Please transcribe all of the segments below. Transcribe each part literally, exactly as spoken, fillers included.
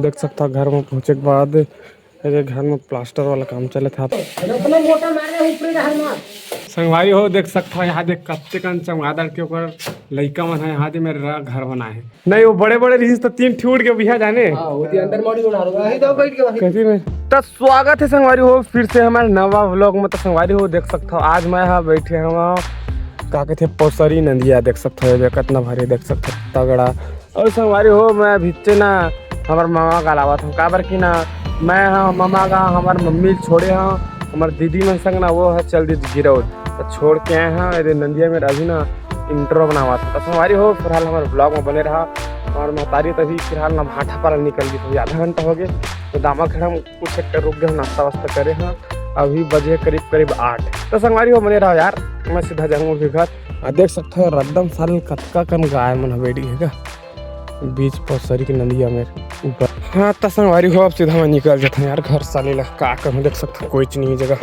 देख सकता घर में पहुँचे के बाद, ये घर में प्लास्टर वाला काम चलत हे। इतना मोटा मारे ऊपरी रहल ना। संगवारी हो, देख सकता, यहाँ देख कत्ते कन चमगादड़ के ऊपर लइका मन हे, यहाँ दे मेरा घर बनाए हे। नहीं, वो बड़े बड़े रहिस तो तीन ठी उड़ के बिहा जाने। हाँ, वो दी अंदर मौड़ी उड़ा रहा है। वही तो बैठ के वही। कथी में? तो स्वागत हे संगवारी हो फिर से हमारे नवा व्लॉग में। तो संगवारी हो देख सकता हो, आज मैं हा बैठे हवा का कहते पौसरी नंदिया, देख सकता हो ये कतना भारी, देख सकता हो तगड़ा। और संगवारी हो, मैं अभी ना हमार मामा का लावत हूँ, काबर कि ना मैं हा मामा का हमार मम्मी छोड़े हा, हमार दीदी मन संग ना वो है चल दी गिरौद, तो छोड़ के आए हा। ये नंदिया में अभी ना इंट्रो बनावत हूँ। तो संगवारी हो फिलहाल हमारे ब्लॉग में बने रहा। और महतारी तो अभी फिलहाल ना भाटा पाला निकल गई, तो अभी आधा घंटा हो गया, तो दामा खेड़ा में कुछ एक रुक गए, नाश्ता वास्ता करे हा। अभी बजे करीब करीब आठ। तो संगवारी हो बने रहा यार, मैं सीधा जाऊँगा अभी घर। आ देख सकता हो रद्दम साल कतका कन गाय मन ह बेड़ी हे का। बीच पौसरी के नंदिया में ऊपर। हाँ, त संगवारी हो, अब सीधा मैं निकल जाता हूँ यार घर साले ला। का करूँ, देख सकता हूँ कोई चीज नहीं है जगह।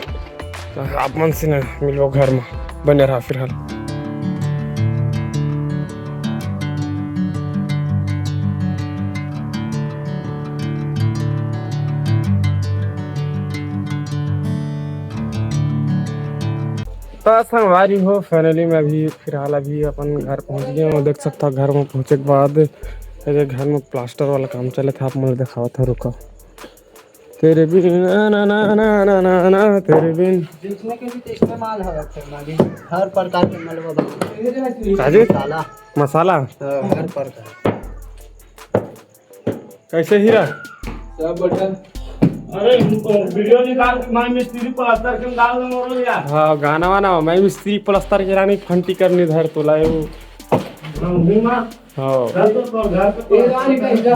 त आप मन से ना मिलबो घर में, बने रहा फिलहाल। त संगवारी हो, finally मैं अभी फिलहाल अभी अपन घर पहुंच गया हूँ। देख सकता हूँ घर में पहुंचे के बाद ये घर में प्लास्टर वाला काम चलत हे, आप मन दिखावत हूँ, रुका। तेरे बिन ना ना ना ना ना ना ना तेरे बिन। बेचने के भी तो इसमें माल है, अच्छा माल है। हर प्रकार के मलबा बा। काजी? मसाला। मसाला? हाँ, हर प्रकार। कैसे हीरा? सब बढ़िया। अरे, वीडियो निकाल के मैं मिस्त्री प्लास्टर के डाल दे मोरो यार। हाँ, गाना वाना, मैं मिस्त्री प्लास्टर के रानी फंटी करनी धर तो लाए वो। हाँ, भीमा। हाँ। घर तो, घर तो ए, रानी का हिस्सा।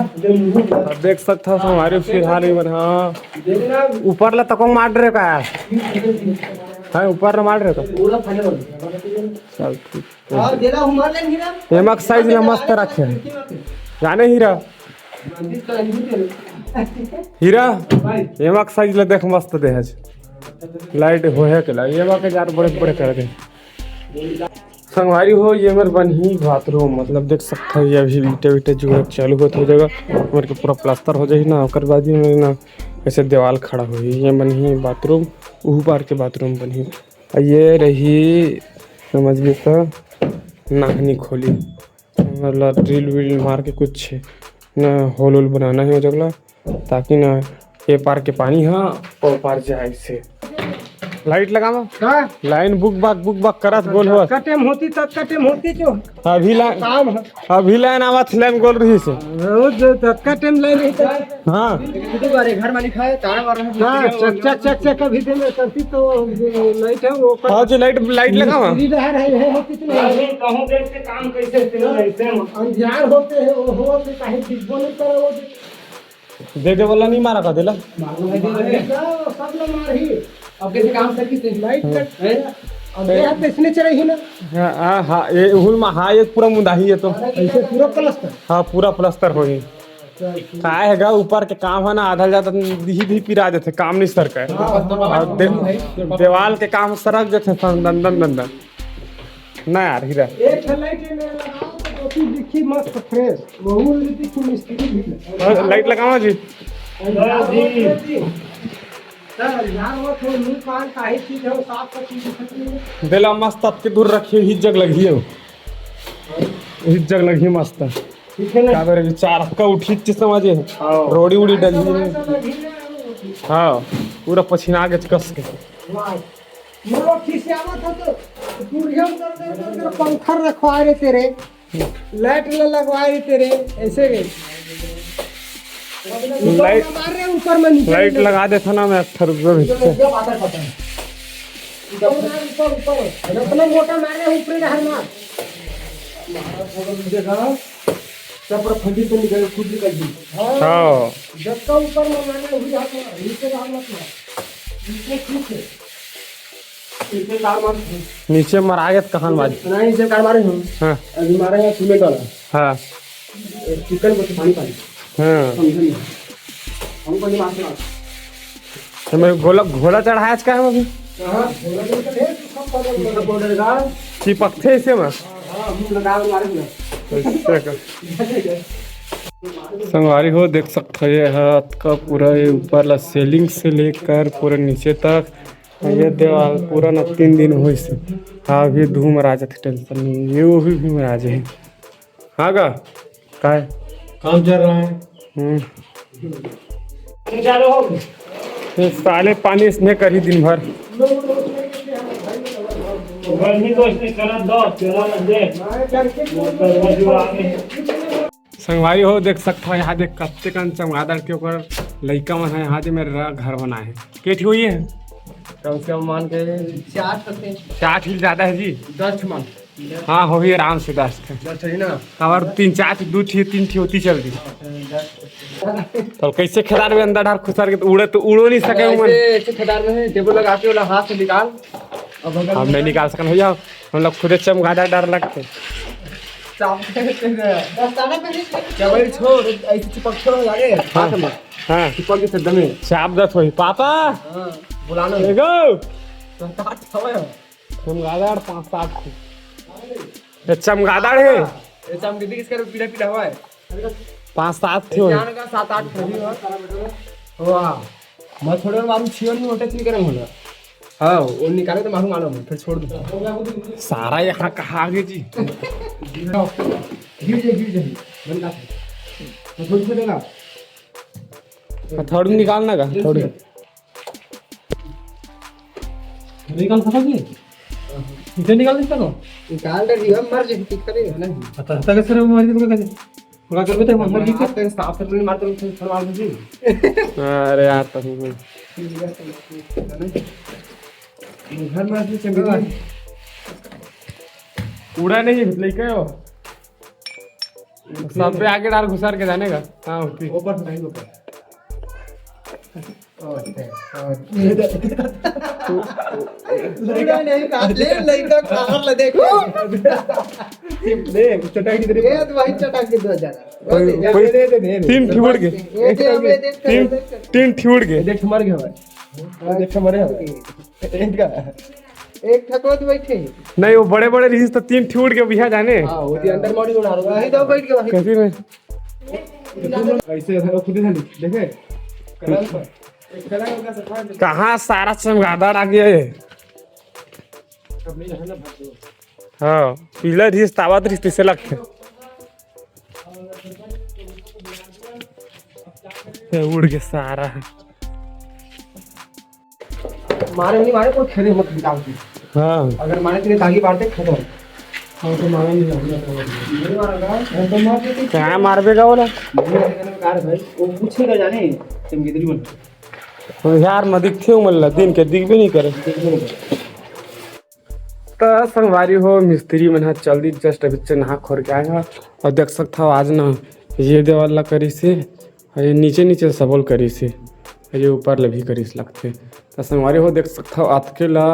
अब देख सकता हूँ, हमारे फिलहाल ही बना। हाँ। देखना। ऊपर ला तको मार रहे का यार? हाँ, ऊपर ला मार रहे का? पूरा फैले वाला। चल, ठीक। हाँ, देला हमार लेन हीरा। एमा के साइज ला मस्त रखे हे। जाने हीरा? हीरा, एमा के साइज ला देख मस्त दे हे। लाइट होहे के ला, एमा के यार बड़े बड़े कर दे। संगवारी हो, ये मेर बनही बाथरूम, मतलब देख सकता हो, ये अभी ईंटे वीटे जुड़े चालू होत हो जाएगा, मेर के पूरा प्लास्टर हो जाही ना, ओकर बाद ही मेर ना ऐसे दीवाल खड़ा होही। ये बनही बाथरूम, ऊपर के बाथरूम बनही। आ ये रही, समझ गए तो, नाहनी खोली, मतलब ड्रिल व्रिल मार के कुछ ना होल वोल बनाना है वो जगह, ताकि ना ये पार के पानी हा ओ पार जाए से। लाइट लगावा। का? लाइन बुक बाक बुक बाक करत गोल हो। कटेम होती तब कटेम होती जो। अभी लाइन काम है। अभी लाइन आवत लाइन गोल रही से। रोज तब कटेम लाइन रही तब। हाँ। दो बार घर मालिक है, तारा बार है। हाँ, चक, चक, चक, चक, अभी दिन में करती तो लाइट है, वो कर हाँ, जो लाइट, लाइट लगावा। मिस्त्री रह रहे हैं, वो कितने हैं? अभी कहूँ देख के काम कैसे चल रहे हैं, अंधियार होते हैं, वो हो से काहे दिखबो नहीं करे, वो दे दे वाला नहीं मारा का देला। मारो है, दे रहे हैं। सब लोग मार ही। अब कैसे काम सर किसने? लाइट कट। हैं? अब ये हाथ इसने चढ़ाई ही ना। हाँ, हाँ, हाँ, ये हुल मा, हाँ, ये पूरा मुंदाही है तो। ऐसे पूरा प्लास्टर। हाँ, पूरा प्लास्टर हो गई। का है गा, ऊपर के काम है ना, आधा ज्यादा दिही दिही पिरा देथे, काम नहीं सरका है। और दे-, देवाल के काम सरक देथे, दन दन दन दन। ना यार, हीरा। एक ठो लाइट में लगाओ तो दो तीन दिखी मस्त फ्रेश, वहू दिखी मिस्त्री भी। और लाइट लगावा जी। अंधियार होत होती। सर, अंधियार होत हो, मुंह कान काहे चीज हो, साफ का चीज दिखत नहीं है। देला मस्त अतके दूर रखिए, ही जग लगी हो। ही जग लगी मस्त। ठीक है ना? का बेरे चार का उठी चे समझे। हाँ। रोड़ी उड़ी डली है। हाँ, पूरा पसीना के कस के। वाह। मोरो खिसियावत हो तो दूरिया में कर, कर, कर, कर पंखा रखवा रहे तेरे, लाइट ल लगवा रहे तेरे, ऐसे गए। ऊपर लाइट, में मार रहे, ऊपर में नीचे लाइट में। लगा देता ना मैं अठारह रुपये भी। ऊपर, ऊपर, ऊपर। इतना मोटा मार रहे, ऊपर का हर मार। देखा, सब पर फंदी तो निकल, खुद निकल गई। हाँ। जब का ऊपर में मार रहे, हुई हाथ मार, नीचे का हाथ मत मार। नीचे ठीक है। नीचे कार मार। नीचे मरा गया तो कहाँ मारी? नहीं, नीचे कार मारे हम। हाँ। अभी मारे हैं सीमेंट वाला। हाँ। चिकन को तो पानी पानी। हाँ। समझे नहीं? हमको नहीं मारते आप। तो मैं घोड़ा, घोड़ा चढ़ाया आज का है अभी? हाँ, घोड़ा नहीं तो है, तू सब पागल हो गया। पाउडर का? चिपकथे इसे में? हाँ, हम लगा मारे पूरा। ऐसे का? संगवारी हो, देख सकत हो, ये ह अतका पूरा, ये ऊपर ला सीलिंग से लेकर पूरा नीचे तक, ये देवाल पूरा ना तीन दिन होइस हे। हाँ, अभी धूम राजत हे, टेंशन नहीं, ये वो भी धूम राज है। हाँ गा, काय? काम चल रहा है। हम्म। ये साले पानी इसने करी दिन भर। गर्मी तो इसने करत दो, चला ना दे। संगवारी हो, देख सकत हो, यहाँ देख कत्ते कन चमगादड़ के ओकर लइका मन हे। यहाँ दे मेरा घर बना है, के ठी होही? कम से कम मान के चार ठो थे। चार ठी ज्यादा है जी। दस ठो मान। हाँ, होही आराम से दस ठो। दस ठो ही ना। काबर तीन चार ठी, दू ठी, तीन ठी होती चल दी। तो कैसे खेदार में अंदर डार खुसर के तो उड़े तो उड़ो नहीं सके उमन। ऐसे, ऐसे खेदार में है, टेबल लगा के वाला हाथ से निकाल। अब अगर हम नहीं निकाल सकन भैया, हम लोग खुदे चमगादड़ डर लगते। चाप दस्ताना पहन के। क्या भाई, छोड़, ऐसे चिपक छोड़ आगे। हाँ। हाथ में। हाँ। चिपक के सर दमे। चाप दत होही पापा। हाँ, बुलाना। एगो। तो साथ हवा है। चमगादड़ पाँच सात ठी। ये चमगादड़ है। ये चमगादड़ इसका पीला पीला हुआ है। पाँच सात ठी होही। जान का सात आठ ठो ही हो। वाह। मैं थोड़े मालूम छियो नहीं, मोटे चीज करम होला। हाँ, वो निकाले तो मालूम, मालूम, फिर छोड़ दो। सारा यहाँ कहाँ आ गए जी? गिर जाए, गिर जाए। बंद कर। तो थोड़ी सी देना। थोड़ी निकालना का, थोड़ी। निकाल सकत नहीं? इसे निकाल नहीं सको? निकाल दे, हम मर जाए, ठीक करेगा ना। पता, पता कैसे रे, मर जाए तो कैसे? पूरा करबे तो मर जाए। हाथ पे सांप से नहीं मारते, उसे थोड़ा मार दीजिए। अरे यार, तो हूँ। घर में से चंगा। उड़ा नहीं, लइका हो। सब पे आगे डाल घुसार के जाने का। हाँ, होती। ऊपर नहीं, ऊपर। ओके, ओके। लइका नहीं, काट ले, लइका खावर ला देखो। ले, चटाई की तरफ। ये तो भाई चटाई की दो जगह। कोई, दे, कोई दे, दे, दे, दे। तीन ठी उड़ गए। ये दे, ये दे, तीन, दे, दे। तीन ठी उड़ गए। देख, मर गया भाई। देख, मरे भाई। इनका। एक ठको तो बैठे। नहीं, वो बड़े बड़े रिहिस तो तीन ठी उड़ के बिहा जाने। हाँ, वो दी अंदर मौड़ी उड़ा रहा। वही तो बैठ के वही। कथी में? ऐसे है, वो खुद ही था, देखे? कलर पर। एक कलर होगा, सफा है। कहाँ सारा चमगादड़ आ गया ये? अब नहीं रहना भाई। हाँ, पीला रिहिस, तावत रिहिस, तैसे लगते। ये उड़ के सारा। मारे नहीं मारे, कोई खेले मत बिताओ की। हाँ। अगर मारे तेरे दागी मारते, खत्म। हाँ, तो मारा नहीं, नहीं मारा था। हाँ, तो मार देते। कहाँ मारबे का बोला? नहीं, नहीं, नहीं, कार भाई, वो कुछ नहीं कर जाने, तुम किधर ही बन। तो यार, मैं दिखते हूँ, मल्ला, दिन के दिख भी नहीं करे। दिख भी नहीं करे। त संगवारी हो, मिस्त्री मन ह चल दी, just अभी से नहा खोर के आए ह। अउ देख सकत हव, आज न ये देवाल ला करिस हे, अउ ये नीचे नीचे सबो ल करिस हे, अउ ये ऊपर ल भी करिस लगथे। त संगवारी हो, देख सकत हव, अतके ला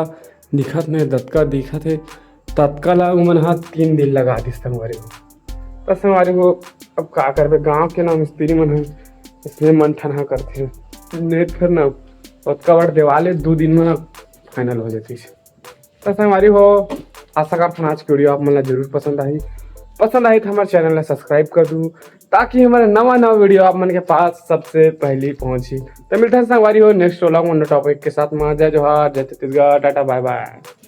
दिखत हे, दतका दिखत हे, ततका ला उमन ह तीन दिन लगा दिस संगवारी हो। त संगवारी हो, अब का करबे, गांव के ना मिस्त्री मन ह इसने मन ठनहा करथे, नहीं त फेर ना ओतका बड़ देवाल हे, दू दिन म final हो जातिस। त संगवारी हो, आशा करथन आज के video आप मन ला जरूर पसंद आही। पसंद आही त हमर channel ला subscribe कर दू, ताकि हमर नवा नवा video आप मन के पास सबसे पहली पहुंची। त मिलथन संगवारी हो next vlog म नवा topic के साथ म। जय जोहार, जय छत्तीसगढ़, टाटा, bye bye।